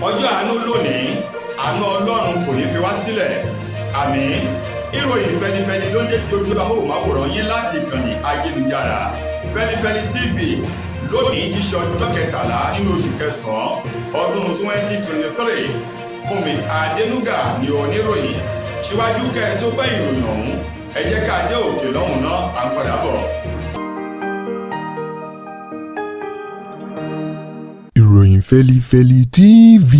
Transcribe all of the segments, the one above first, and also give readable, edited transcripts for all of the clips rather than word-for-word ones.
Ọjọ́ àánú lónìí, àánú Ọlọ́run kò ní fi wá sílẹ̀. Àmín. Ìròyìn fẹlifẹli ló ń dé sí ojú amóhùnmáwòrán yín láti ìkànnì ayélujára Fẹlifẹli TV. Lónìí ti ṣe ọjọ́ 13 nínú oṣù kẹsàn-án ọdún 2023. Fúnmi Adénúgà ni oníròyìn. Síwájú kẹ́ ẹ tó gbọ́ ìròyìn ọ̀hún, ẹ jẹ́ ká dé òkè lọ́hùn náà, à ń padà bọ̀. Ìròyìn Fẹ́lifẹ́li TV,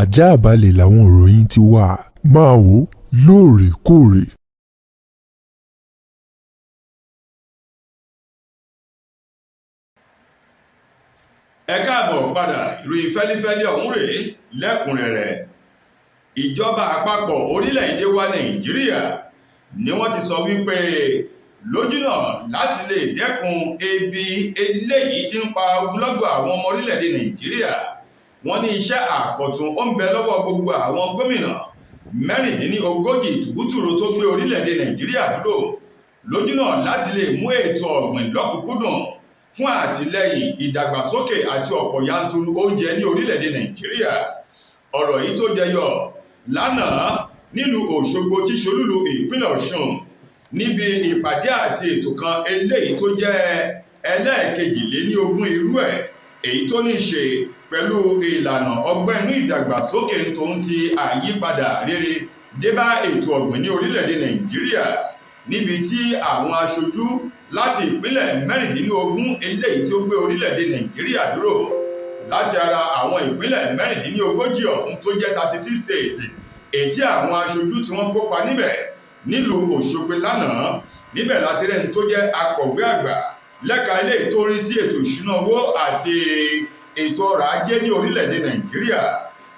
àjààbálẹ̀ làwọn ìròyìn ti wà, máa wò ó lóòrèkóòrè. Ẹ káàbọ̀ padà, ìròyìn fẹ́lifẹ́li ọ̀hún rèé lẹ́kùnrẹ́rẹ́. Ìjọba àpapọ̀ orílẹ̀-èdè wa Nàìjíríà ni wọ́n ti sọ wípé lójúnà láti lè dẹ́kun ebi eléyìí tí ń pa ogunlọ́gọ̀ àwọn ọmọ orílẹ̀-èdè Nàìjíríà. Wọ́n ní iṣẹ́ àkọ̀tun ó ń bẹ lọ́wọ́ gbogbo àwọn gómìnà 36 tùbútùrù tó gbé orílẹ̀-èdè Nàìjíríà dúró lójúnà láti lè mú ètò ọ̀gbìn lọ́kùnkúndùn fún àtìlẹ́yìn ìdàgbàsókè àti ọ̀pọ̀ yanturu oúnjẹ ní orílẹ̀-èdè Nàìjíríà. Ọ̀rọ̀ yìí tó jẹyọ lánàá nílùú Òṣogbo tí ṣolúlu ìpínlẹ̀ Ọ̀ṣun níbi ìpàdé àti ètò kan eléyìí tó jẹ́ 22 irú ẹ̀, èyí tó ní í ṣe pẹ̀lú ìlànà ọgbọ́n inú ìdàgbàsókè tó ń ti àyípadà rere débá ètò ọ̀gbìn ní orílẹ̀-èdè Nàìjíríà, níbi tí àwọn aṣojú láti ìpínlẹ̀ 16 eléyìí tí ó gbé orílẹ̀-èdè Nàìjíríà dúró láti ara àwọn ìpínlẹ̀ 36 ọ̀hún tó jẹ́ 36 states, èyí tí àwọn aṣojú tí wọ́n kópa níbẹ̀ nílùú Òṣogbo lánàá. Níbẹ̀ láti rẹ́ni tó jẹ́ akọ̀wé àgbà lẹ́ka ilé tó rí sí ètò ìṣúná owó àti ètò ọrọ̀ ajé ní orílẹ̀-èdè Nàìjíríà,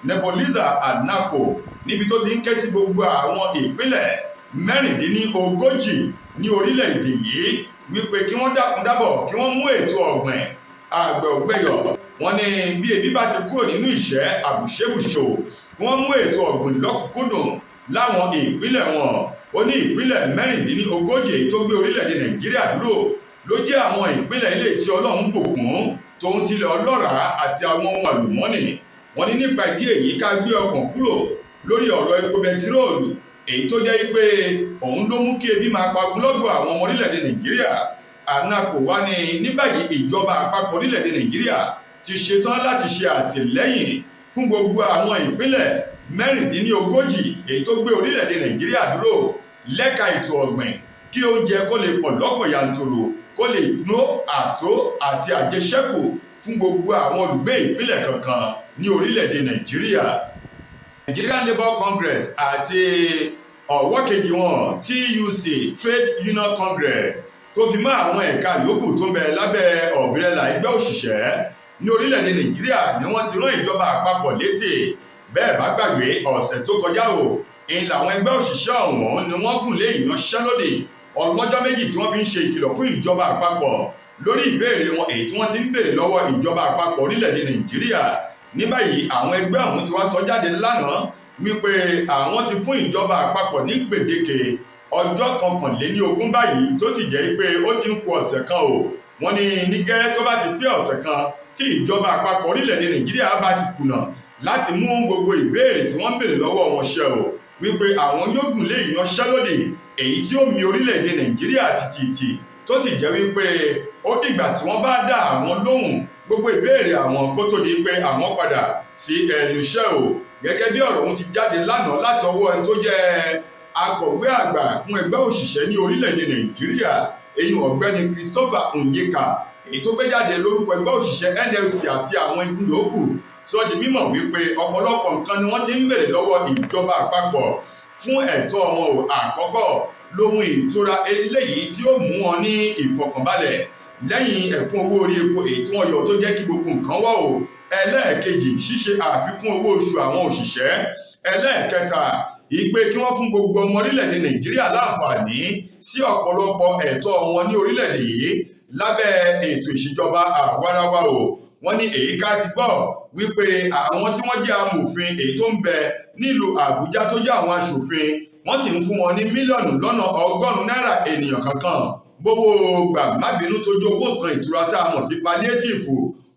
Neboliza Anako, níbi tó ti ń ké sí gbogbo àwọn ìpínlẹ̀ 36 ní orílẹ̀-èdè yìí wípé kí wọ́n dákun dábọ̀ kí wọ́n mú ètò ọ̀gbìn àgbẹ̀ ògbẹ́yọ̀. Wọ́n ní bí ebi bá ti kúrò nínú ìṣẹ́ àbùṣebùṣe, kí wọ́n mú ètò ọ̀gbìn lọ́kùnkúndùn láwọn ìpínlẹ̀ wọn. Ó ní ìpínlẹ̀ 36 tó gbé orílẹ̀-èdè Nàìjíríà dúró ló jẹ́ àwọn ìpínlẹ̀ ilé tí Ọlọ́run bùkún tòun tilẹ̀ ọlọ́ràá àti àwọn ohun àlùmọ́nì. Wọ́n ní nípa ìdí èyí ká gbé ọkàn kúrò lórí ọ̀rọ̀ epo bẹtiróòlù, èyí tó jẹ́ pé òun ló mú kí ebi máa pa ogunlọ́gọ̀ àwọn ọmọ orílẹ̀-èdè Nàìjíríà. Anako wá ní ní báyìí ìjọba àpapọ̀ orílẹ̀-èdè Nàìjíríà ti ṣetán láti ṣe àtìlẹ́yìn fún gbogbo àwọn ìpínlẹ̀ 36 èyí tó gbé orílẹ̀-èdè Nàìjíríà dúró lẹ́ka ètò ọ̀gbìn, kí oúnjẹ kó lè pọ̀ lọ́pọ̀ yanturu, kó lè nú àtó àti àjẹṣẹ́kù fún gbogbo àwọn olùgbé ìpínlẹ̀ kankan ní orílẹ̀-èdè Nàìjíríà. Nigerian Labour Congress àti ọ̀wọ́ kejì wọn TUC, Trade Union Congress, tó fi mọ́ àwọn ẹ̀ka yòókù tó ń bẹ lábẹ́ ọ̀bírẹ́là ẹgbẹ́ òṣìṣẹ́ ní orílẹ̀-èdè Nàìjíríà ni wọ́n ti rán ìjọba àpapọ̀ létí. Bẹ́ẹ̀ bá gbàgbé, ọ̀sẹ̀ tó kọjá o ń làwọn ẹgbẹ́ òṣìṣẹ́ ọ̀hún ni wọ́n gùn lé ìyanṣẹ́lódì ọlọ́jọ́ méjì tí wọ́n fi ń ṣe ìkìlọ̀ fún ìjọba àpapọ̀ lórí ìbéèrè wọn èyí tí wọ́n ti ń béèrè lọ́wọ́ ìjọba àpapọ̀ orílẹ̀-èdè Nàìjíríà. Ní báyìí àwọn ẹgbẹ́ ọ̀hún ti wá sọ jáde lánàá wípé àwọn ti fún ìjọba àpapọ̀ ní gbèdéke ọjọ́ 21 báyìí, tó sì jẹ́ pé ó ti ń kù ọ̀sẹ̀ kan o. Wọ́n ní ní gẹ́rẹ́ tó bá ti pé ọ̀sẹ̀ kan tí ìjọba àpapọ̀ orílẹ̀-èdè Nàìjíríà bá ti kùnà láti mú gbogbo ìbéèrè tí wọ́n ń béèrè lọ́wọ́ wọn ṣẹ o, wípé àwọn yóò gùn lé ìyanṣẹ́lódì èyí tí ó mì orílẹ̀-èdè Nàìjíríà tìtìtì, tó sì jẹ́ wípé ó dìgbà tí wọ́n bá dá àwọn lóhùn gbogbo ìbéèrè àwọn kó tó di pé àwọn padà sí ẹnu iṣẹ́ o. Gẹ́gẹ́ bí ọ̀rọ̀ ọ̀hún ti jáde lánàá láti ọwọ́ ẹni tó jẹ́ akọ̀wé àgbà fún ẹgbẹ́ òṣìṣẹ́ ní orílẹ̀-èdè Nàìjíríà, èyí ọ̀gbẹ́ni Christopher Onyeka, èyí tó gbé jáde lórúkọ ẹgbẹ́ òṣìṣẹ́ NLC àti àwọn igun yòókù, sọ di mímọ̀ wípé ọ̀pọ̀lọpọ̀ nǹkan ni wọ́n ti ń béèrè lọ́wọ́ ìjọba àpapọ̀ fún ẹ̀tọ́ wọn o. Àkọ́kọ́ lóhun ìtura eléyìí tí ó mú wọn ní ìfọ̀kànbalẹ̀ lẹ́yìn ẹ̀kún owó orí epo èyí tí wọ́n yọ tó jẹ́ kí gbogbo nǹkan wọ̀ o. Ẹlẹ́ẹ̀kejì, ṣíṣe àfikún owó oṣù àwọn òṣìṣẹ́. Ẹlẹ́ẹ̀kẹta, ìpè kí wọ́n fún gbogbo ọmọ orílẹ̀-èdè Nàìjíríà láǹfààní sí ọ̀pọ̀lọpọ̀ ẹ̀tọ́ wọn ní orílẹ̀-èdè yìí lábẹ́ ètò ìṣèjọba àwarawa o. Wọ́n ní èyí ká ti gbọ́ wípé àwọn tí wọ́n jẹ́ amòfin èyí tó ń bẹ nílùú Àbújá tó jẹ́ àwọn aṣòfin, wọ́n sì ń fún wọn ní mílíọ̀nù lọ́nà 100 náírà ènìyàn kankan gbogbo gbà má bínú tó jó owó nǹkan ìtura tá a mọ̀ sí palliative.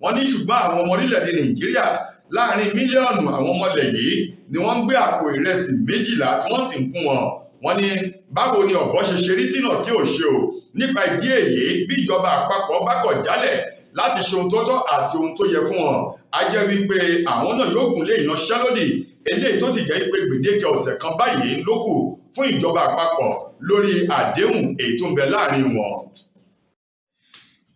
Wọ́n ní ṣùgbọ́n àwọn ọmọ orílẹ̀-èdè Nàìjíríà Láàrin mílíọ̀nù àwọn ọmọlẹ̀ yìí ni wọ́n ń gbé àpò ìrẹsì 12 tí wọ́n sì ń fún wọn. Wọ́n ní báwo ni ọ̀bọ ṣe ṣe rí tínà kí ò ṣe o. Nípa ìdí èyí, bí ìjọba àpapọ̀ bá kọ̀ jálẹ̀ láti ṣe ohun tó tọ́ àti ohun tó yẹ fún wọn, á jẹ́ wípé àwọn náà yóò gùn lé ìyanṣẹ́lódì, eléyìí tó sì jẹ́ pé gbèdéke ọ̀sẹ̀ kan báyìí ló kù fún ìjọba àpapọ̀ lórí àdéhùn èyí tó ń bẹ láàrin wọn.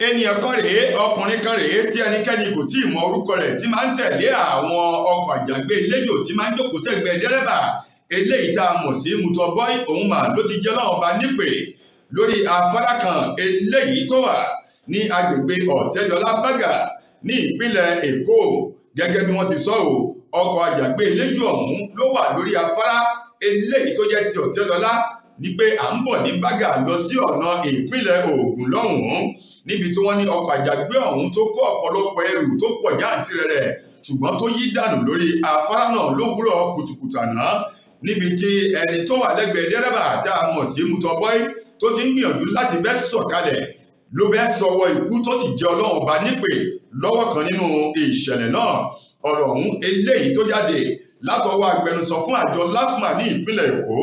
Ènìyàn kan rèé, ọkùnrin kan rèé tí ẹnikẹ́ni kò tí ì mọ orúkọ rẹ̀, tí máa ń tẹ̀lé àwọn ọkọ̀ àjàgbé eléjò tí máa ń jókòó sẹ́gbẹ̀ẹ́ dẹ́rẹ́bà, eléyìí tá a mọ̀ sí Mutọ́bọ́ì, òun mà ló ti jẹ́ lọ́wọ́ bá nípè lórí afárá kan eléyìí tó wà ní agbègbè Ọ̀tẹ́dọ́lá Bágà ní ìpínlẹ̀ Èkó. Gẹ́gẹ́ bí wọ́n ti sọ ọ́, ọkọ̀ àjàgbé eléjò ọ̀hún ló wà lórí afárá eléyìí tó jẹ́ ti Ọ̀tẹ́dọ́lá ní pé à ń bọ̀ ní Bágà lọ sí ọ̀nà ìpínlẹ̀ Ògùn lọ́hùn-ún, níbi tí wọ́n ní ọkọ̀ àjàgbé ọ̀hún tó kó ọ̀pọ̀lọpọ̀ ẹrù tó pọ̀ jáǹtirẹrẹ ṣùgbọ́n tó yí dànù lórí afárá náà lówùúrọ̀ kùtùkùtù àná, níbi tí ẹni tó wà lẹ́gbẹ̀ẹ́ dẹ́rẹ́bà tá a mọ̀ sí Mutọ́bọ́ì tó ti ń gbìyànjú láti bẹ́ sọ̀kalẹ̀ ló bẹ́ sọwọ́ ikú tó sì jẹ́ Ọlọ́run ọba nípè lọ́wọ́ kan nínú ìṣẹ̀lẹ̀ náà. Ọ̀rọ̀ ọ̀hún eléyìí tó jáde látọwọ́ agbẹnusọ fún àjọ LASTMA ní ìpínlẹ̀ Èkó,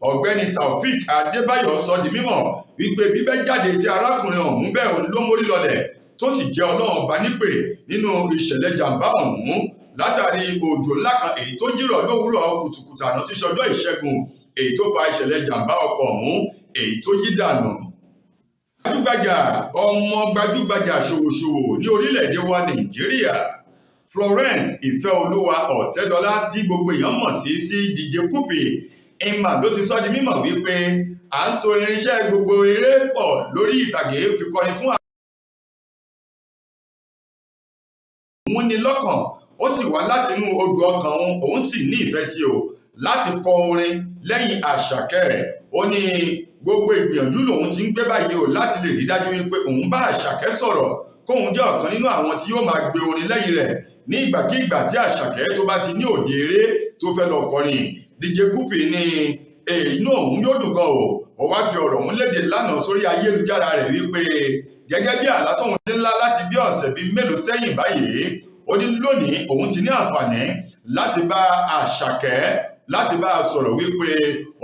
ọ̀gbẹ́ni Taofik Adébáyọ̀, sọ di mímọ̀ wípé bíbẹ́ jáde tí arákùnrin ọ̀hún bẹ́ẹ̀ òun ló mórí lọlẹ̀ tó sì jẹ́ Ọlọ́run ọba nípè nínú ìṣẹ̀lẹ̀ jàǹbá ọ̀hún látàrí òjò ńlá kan èyí tó jírọ̀ lówùúrọ̀ kùtùkùtù àná tí ṣọjọ́ Ìṣẹ́gun, èyí tó fa ìṣẹ̀lẹ̀ jàǹbá ọkọ̀ ọ̀hún èyí tó yí dànù. Gbajúgbajà ọmọ gbajúgbajà ṣòwòṣòwò ní orílẹ̀-èdè wa Nàìjíríà, Florence Ìfẹ́olúwa Ọ̀tẹ́dọ́lá tí gbogbo èèyàn mọ̀ sí DJ Cuppy, ìmà ló ti sọ di mímọ̀ wípé à ń to irinṣẹ́ gbogbo eré pọ̀ lórí ìtàgé fi kọrin fún òun ní lọ́kàn, ó sì wá láti inú odò ọkàn òun, òun sì ní ìfẹ́ sí o láti kọ orin lẹ́yìn Àṣàkẹ́ rẹ̀. Ó ní gbogbo ìgbìyànjú lòun ti ń gbé báyìí o láti lè rí dájú wípé òun bá Àṣàkẹ́ sọ̀rọ̀ kóun jẹ́ ọ̀kan nínú àwọn tí yóò máa gbé orin lẹ́yìn rẹ̀ ní ìgbàkígbà tí Àṣàkẹ́ tó bá ti ní òde eré tó fẹ́ lọ kọrin. DJ Cuppy ní inú òun yóò dùn gan o. Ó wá fi ọ̀rọ̀ òun léde lánàá sórí ayélujára rẹ̀ wípé gẹ́gẹ́ bí àlá tóun ti ńlá láti bí ọ̀sẹ̀ bíi mélòó sẹ́yìn báyìí, ó ní lónìí òun ti ní àǹfààní láti bá Àṣàkẹ́ láti bá a sọ̀rọ̀ wípé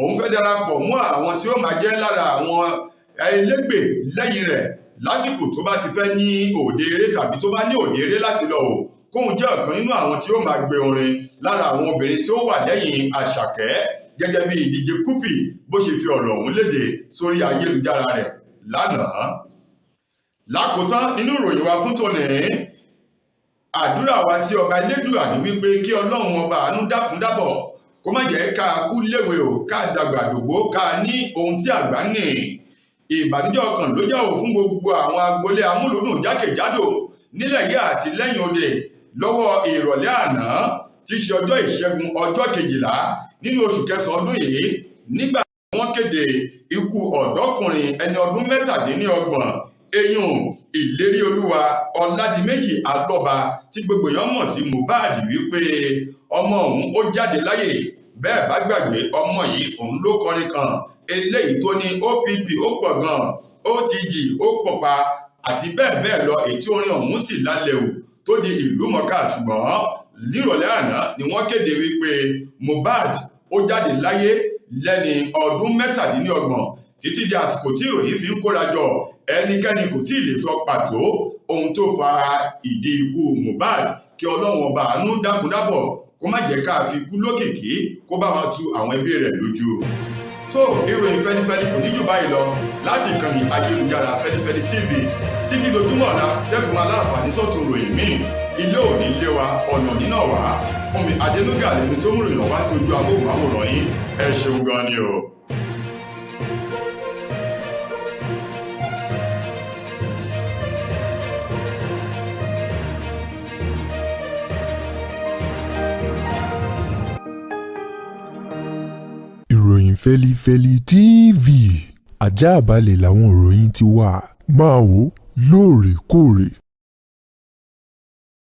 òun fẹ́ darapọ̀ mọ́ àwọn tí ó máa jẹ́ lára àwọn ẹlẹ́gbẹ̀ lẹ́yìn rẹ̀ lásìkò tó bá ti fẹ́ ní òde eré tàbí tó bá ní òde eré láti lọ o, kóun jẹ́ ọ̀kan nínú àwọn tí ó máa gbé orin lára àwọn obìnrin tí ó wà lẹ́yìn Àṣàkẹ́, gẹ́gẹ́ bí DJ Cuppy bó ṣe fi ọ̀rọ̀ ọ̀hún léde sórí ayélujára rẹ̀ lánàá. Lákòótán nínú ìròyìn wa fún tòní, àdúrà wa sí ọba Elédùà ní wípé kí Ọlọ́run ọba àánú dákun dábọ̀ kó má jẹ́ ká kú léwe o, ká dàgbà dògbó, ká ní ohun tí àgbà ní. Ìbànújẹ́ ọkàn ló jẹ́ ò fún gbogbo àwọn agboolé amúlùúdùn jákèjádò nílẹ̀ yìí àti lẹ́yìn òde lọ́wọ́ ìrọ̀lẹ́ àná tí í ṣe ọjọ́ Ìṣẹ́gun ọjọ́ 12 nínú oṣù kẹsàn-án ọdún yìí, nígbà tí wọ́n kéde ikú ọ̀dọ́kùnrin ẹni ọdún 37, eyín Ìlérí Olúwa Ọládìméjì Alọ́ba tí gbogbo èèyàn mọ̀ sí Mohbad, wípé ọmọ òun ó jáde láyè. Bẹ́ẹ̀ bá gbàgbé, ọmọ yìí òun ló kọrin kan eléyìí tó ní OPP ó pọ̀ gan, OTG ó pọ̀ pa àti bẹ́ẹ̀ bẹ́ẹ̀ lọ, èyí tí orin ọ̀hún sì lálẹ́ o tó di ìlú mọ̀ọ́ká. Ṣùgbọ́n nírọ̀lẹ́ àná ni wọ́n kéde wípé Mohbad ó jáde láyé lẹ́ni ọdún 37. Títí di àsìkò tí ìròyìn fi ń kóra jọ, ẹnikẹ́ni kò tí ì lè sọ pàtó ohun tó fa ìdí ikú Mohbad. Kí Ọlọ́run ọba àánú dákúndábọ̀ kó má jẹ́ ká fi kú lókìkí, kó bá wa tu àwọn ẹbí rẹ̀ lójú. Tó ìròyìn Fẹ́lifẹ́li kò ní jù báyìí lọ láti ìkànnì ayélujára Fẹ́lifẹ́li TV títí dojúmọ́ ọ̀la tẹ́kùn aláǹfààní sọ̀tún ròyìn míì. Ilé òní lé wa, ọ̀nà nínà wá. Fúnmi Adénúgà lẹni tó mú ròyìn wá sí ojú amóhùnmáwòrán yín. Ẹ ṣeun gan ni o. Ìròyìn Fẹ́lifẹ́li TV àjààbálẹ̀ làwọn ìròyìn ti wà. Máa wò lóòrèkóòrè.